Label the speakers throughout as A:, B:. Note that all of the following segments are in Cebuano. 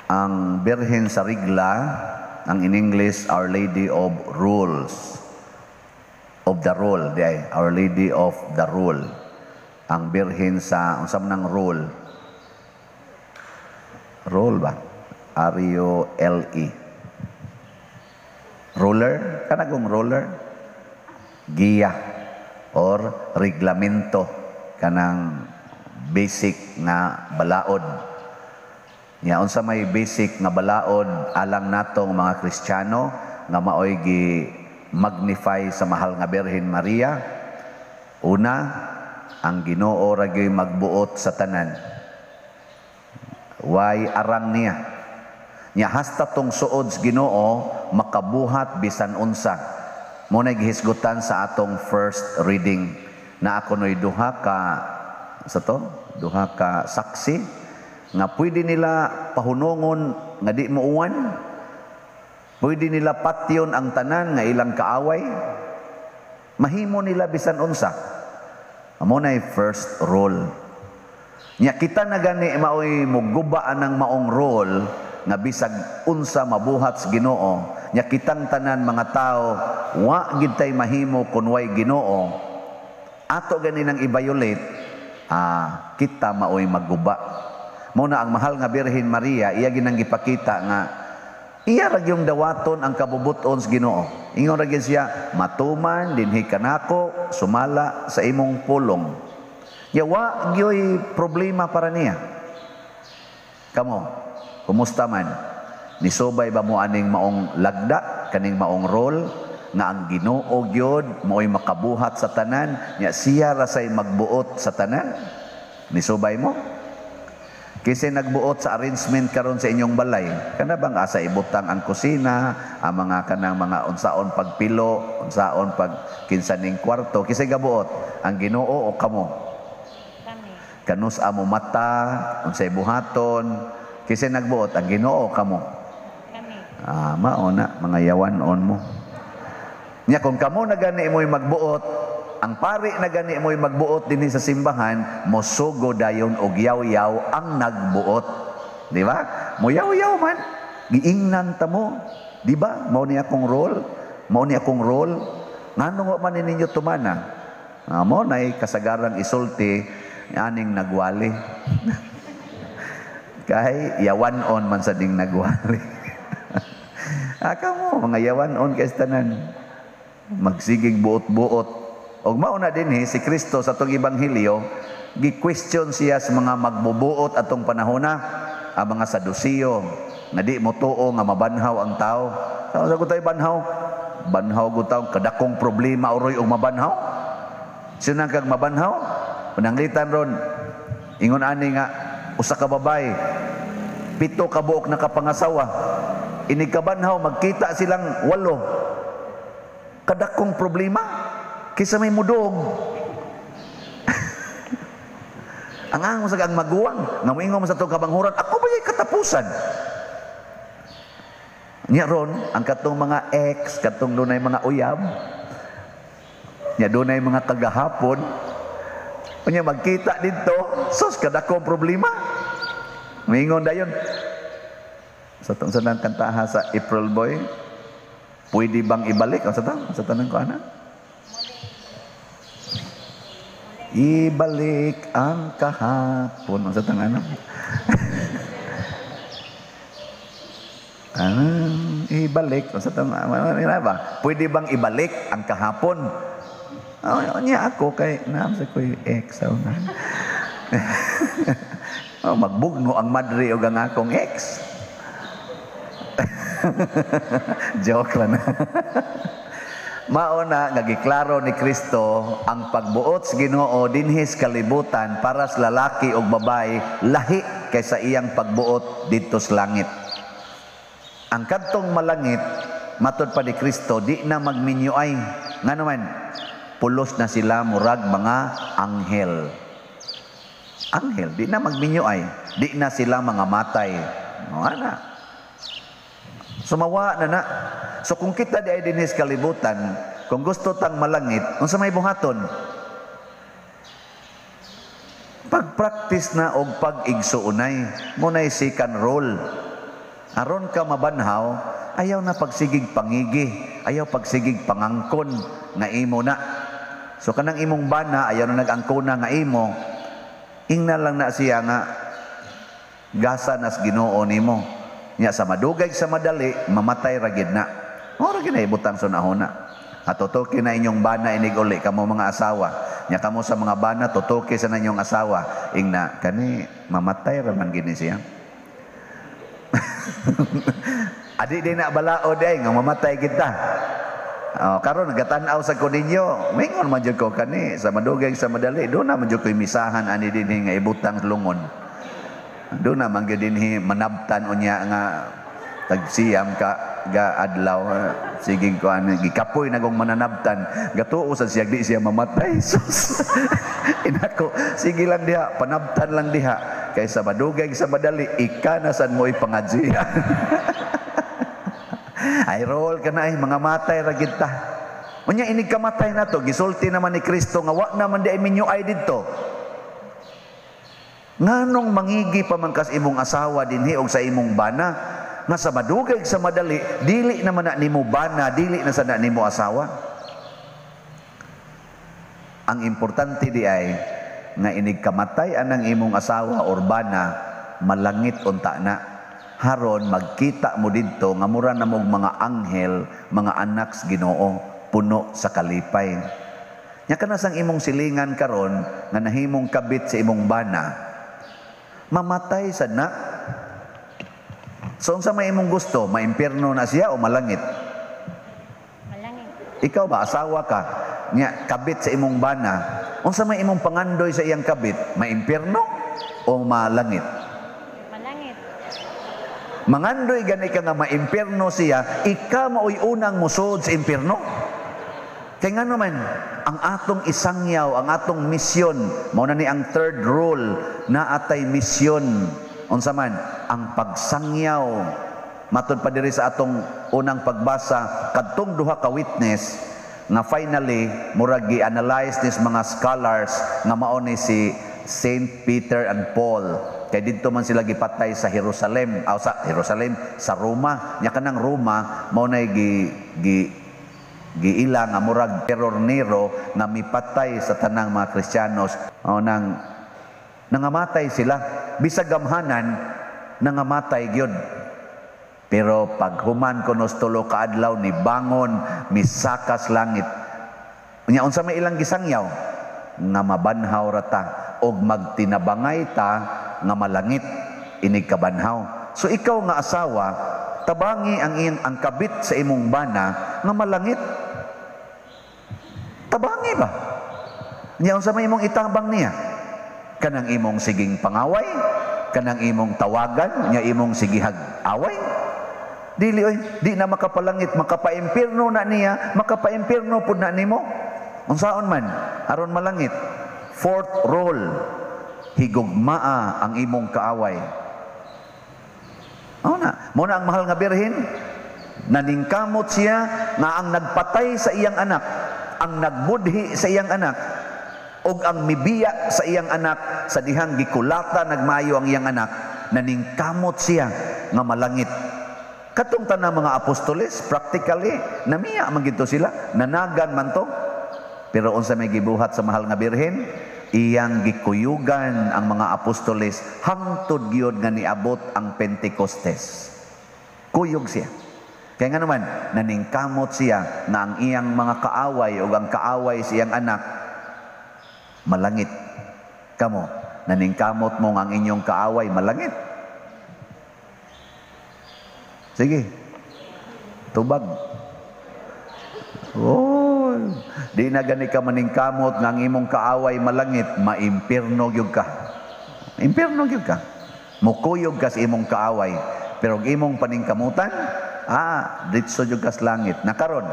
A: Ang Birhen sa Rigla, ang in English, Our Lady of Rules. Of the Rule, di ay, Our Lady of the Rule. Ang Birhen sa, unsa man ang rule? Rule ba? RULE. Ruler? Kanagong ruler? Giya or reglamento, kanang basic nga balaod. Nya unsa may basic nga balaod alang natong mga Kristiyano nga maoy gi magnify sa mahal nga Birhen Maria? Una, ang Ginoo ra gyoy magbuot sa tanan. Way arang niya. Nya hasta tong suod sa Ginoo, makabuhat bisan unsa. Mo na gihisgutan sa atong first reading na ako noy duha ka sa to, duha ka saksi nga pwede nila pahunongon nga di mo uwan. Pwede nila patyon ang tanan nga ilang kaaway. Mahimo nila bisan unsa. Amo na first rule. Nya kita na gani maoy muguba anang maong rule nga bisag unsa mabuhat sa Ginoo. Nya kitang tanan mga tao, wa gid tay mahimo kun way Ginoo. Ato gani nang i-violate, kita maoy magguba. Mo na ang mahal nga Birhen Maria, iya ginang gipakita nga iya ra gyung dawaton ang kabubuton sa Ginoo. Ingon ra gyud siya, "Matuman dinhi kanako sumala sa imong pulong." Ya wa gyoy problema para niya. Kamo, kumusta man? Nisubay ba mo aning maong lagda, kaning maong role nga ang Ginoo gyud mo'y makabuhat sa tanan, nya siya ra say magbuot sa tanan? Nisubay mo? Kasi nagbuot sa arrangement karon sa inyong balay, kana bang asa ibutang ang kusina, ang mga kanang mga unsaon pagpilo, unsaon pag kinsa ning kwarto, kisay gabuot, ang Ginoo o kamo?
B: Kami.
A: Kanus amo mata, unsay buhaton, kisay nagbuot, ang Ginoo o kamo?
B: Kami.
A: Ah, mao na mga yawan-on mo. Nya kung kamo na gani mo'y magbuot, ang pari na gani mo'y magbuot dinhi sa simbahan, mosugo dayon og yaw-yaw ang nagbuot. Di ba? Mo yaw-yaw man. Giingnan ta mo. Di ba? Mao ni akong role. Mao ni akong role. Ngano wa man ninyo tumana? Ah, mo nay kasagarang isulti aning nagwali. Kay yawan-on man sa ding nagwali. Aka mo, mga yawan-on kay tanan. Magsigig buot-buot. Og mao na dinhi si Kristo sa atong ebanghelyo, gi-question siya sa mga magbubuot atong panahona, ang mga Sadusiyo nga di mo tuo nga mabanhaw ang tao. Sa ko tayo banhaw? Banhaw gud taw, kadakong problema uroy og mabanhaw. Sino kag mabanhaw? Pananglitan ron ingon ani nga usa ka babae, 7 ka buok nakapangasawa. Inig kabanhaw, magkita silang 8. Kadakong problema kaysa may mudog. Ang ango sa ang maguwang nga moingon mo sa atong kabanghuran, ako ba yung katapusan? Nya ron ang katong mga ex, katong dunay mga uyab, nya dunay mga kagahapon, unya magkita didto, sus, kadakong problema. Moingon dayon sa tong sa nang kantaha sa April Boy, "Pwede bang ibalik?" Ang sa tang sa tanang ko ana. Ibalik ang kahapon. Ang sa tang ano? Ah, ibalik. Ang sa tang ano ba? Pwede bang ibalik ang kahapon? Oh, niya ako kay naam sa ko'y ex. Oh, na. Oh, magbugno ang madre og ang akong ex. Joke lang. Mao na nga giklaro ni Kristo ang pagbuot sa Ginoo dinhi sa kalibutan para sa lalaki ug babae lahi kaysa iyang pagbuot didto sa langit. Ang kadtong malangit, matod pa ni Kristo, di na magminyuay. Ngano man, pulos na sila murag mga anghel. Anghel, di na magminyuay, di na sila mga matay. No, ana. Sumawa na na. So kung kita di ay dinhi sa kalibutan, kung gusto tang malangit, unsa may buhaton? Pag-practice na og pag-igsuonay, mo nay second role. Aron ka mabanhaw, ayaw na pagsigig pangigi, ayaw pagsigig pangangkon nga imo na. So kanang imong bana, ayaw na nag-angkona nga imo, ingna lang na siya nga gasa nas Ginoo nimo. Nya sa madugay sa madali, mamatay ra gid na. Mao ra gid na ibutang sa nahuna. At tutuki na inyong bana inig uli kamo mga asawa. Nya kamo sa mga bana tutuki sa inyong asawa. Ingna kani mamatay ra man gini siya. Adi din na balaod ay nga mamatay kita. Oh, karon nagatan-aw sa ko ninyo, mingon man jud ko kani sa madugay sa madali, do na man jud ko'y misahan ani dinhi nga ibutang lungon. Do na man gyud dinhi manabtan unya nga tagsiyam ka ga adlaw, sige ko ani gikapoy na kong mananabtan, gatuo sa siya di siya mamatay. Sus. Inako, sige lang diha, panabtan lang diha kaysa madugay sa madali ika na sad mo ipangadjian. Ay roll ka na ay mga matay ra gid ta. Unya inig kamatay na to, gisulti naman ni Kristo nga wa naman di ay minyo ay didto. Nganong mangigi pa man kas imong asawa dinhi og sa imong bana nga sa madugay sa madali dili naman na nimo bana, dili na sa na nimo asawa. Ang importante di ay nga inig kamatay anang imong asawa or bana, malangit unta na. Haron magkita mo didto nga mura na mong mga anghel, mga anak sa Ginoo, puno sa kalipay. Nya kanasang imong silingan karon nga nahimong kabit sa imong bana, mamatay sad na. So unsa may imong gusto, maimpierno na siya o malangit?
B: Malangit.
A: Ikaw ba asawa ka, nya kabit sa imong bana, unsa may imong pangandoy sa iyang kabit, maimpierno o malangit?
B: Malangit.
A: Mangandoy gani ka nga maimpierno siya, ika maoy unang musod sa impierno. Kay ngano man, ang atong isangyaw, ang atong misyon, mao na ni ang third rule, naatay misyon. Unsa man, ang pagsangyaw. Matud pa diri sa atong unang pagbasa, kadtong duha ka witness nga finally murag gi-analyze nis mga scholars nga mao ni si Saint Peter and Paul. Kay didto man sila gipatay sa Jerusalem, aw sa Jerusalem, sa Roma. Nya kanang Roma mao nay gi gi giila nga murag Terror Nero nga mipatay sa tanang mga Kristiyanos. O nang nangamatay sila bisag gamhanan, nangamatay gyud. Pero paghuman kunos tulo ka adlaw ni bangon misakas langit. Unya unsa may ilang gisangyaw nga mabanhaw ra ta og magtinabangay ta nga malangit inig kabanhaw. So ikaw nga asawa, tabangi ang iyang ang kabit sa imong bana nga malangit. Tabangi ba? Nya unsa may imong itabang niya? Kanang imong siging pangaway, kanang imong tawagan, nya imong sigihag away. Dili oy, di na makapalangit, makapaimpirno na niya, makapaimpirno pud na nimo. Unsaon man aron malangit? Fourth rule, higugmaa ang imong kaaway. Mao na, mao na ang mahal nga birhen, naningkamot siya nga ang nagpatay sa iyang anak, ang nagbudhi sa iyang anak, og ang mibiya sa iyang anak sa dihang gikulata nagmayo ang iyang anak, naningkamot siya nga malangit. Katong tanang mga apostoles, practically namiya man gito sila, nanagan man to. Pero unsa may gibuhat sa mahal nga birhen, iyang gikuyugan ang mga apostoles hangtod gyud nga niabot ang Pentecostes. Kuyog siya. Kaya nga naman, naningkamot siya nga ang iyang mga kaaway o ang kaaway sa iyang anak malangit. Kamo, naningkamot mo nga ang inyong kaaway malangit. Sige, tubag. Oh, di na gani ka maningkamot nga ang imong kaaway malangit, maimpirno gyud ka. Impirno gyud ka. Mukuyog ka sa imong kaaway, pero ang imong paningkamutan, ditso gyud ka sa langit. Nakaron,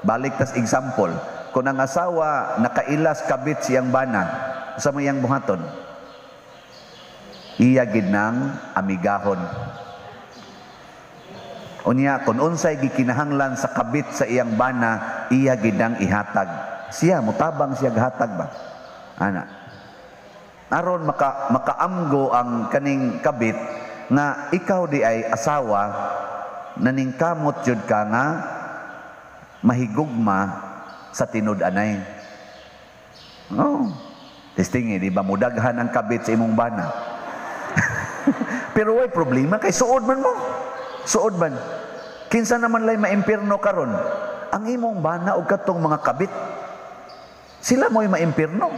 A: balik tas example, kung ang asawa nakailas kabit siyang bana, sa mayang buhaton, iya gid nang amigahon. Unya, kung unsay gikinahanglan sa kabit sa iyang bana, iya gid nang ihatag. Siya, mutabang siya gahatag ba? Ana. Aron makaamgo ang kaning kabit nga ikaw di ay asawa, naningkamot jud ka nga mahigugma sa tinud-anay. Oh. Testingi, di ba mudaghan ang kabit sa imong bana? Pero way problema kay suod man mo. Suod man. Kinsa naman lay maimpirno karon? Ang imong bana og katong mga kabit. Sila mo'y maimpirno.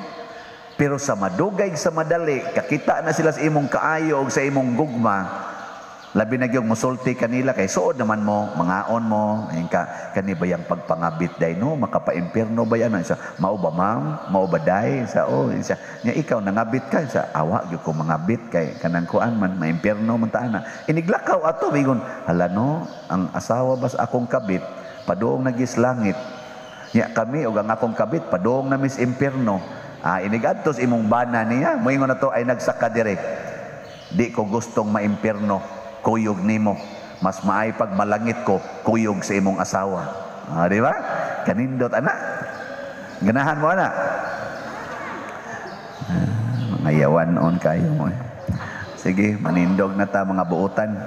A: Pero sa madugay, sa madali, kakita na sila sa imong kaayo og sa imong gugma, labi na gyud mosulti kanila kay suod naman mo, mangaon mo, ayun ka, kani ba yang pagpangabit day no, makapaimpirno ba yan? Sa, mao ba, ma'am? Mao ba, day? Sa, oh, sa, nya ikaw nangabit ka, sa, awa gyud ko mangabit kay kanang kuan man, maimpirno man ta ana. Iniglakaw ato, ingon, hala no, ang asawa bas akong kabit, padung nagis langit. Nya kami og ang akong kabit, padung na mis impierno. Ah, inigadtos imong bana niya, moingon na to ay nagsaka dire. Di ko gustong maimpierno, kuyog nimo. Mas maay pag malangit ko, kuyog sa imong asawa. Ah, di ba? Kanindot ana. Ganahan mo ana. Ah, mga yawan on kayo mo. Eh. Sige, manindog na ta, mga buotan.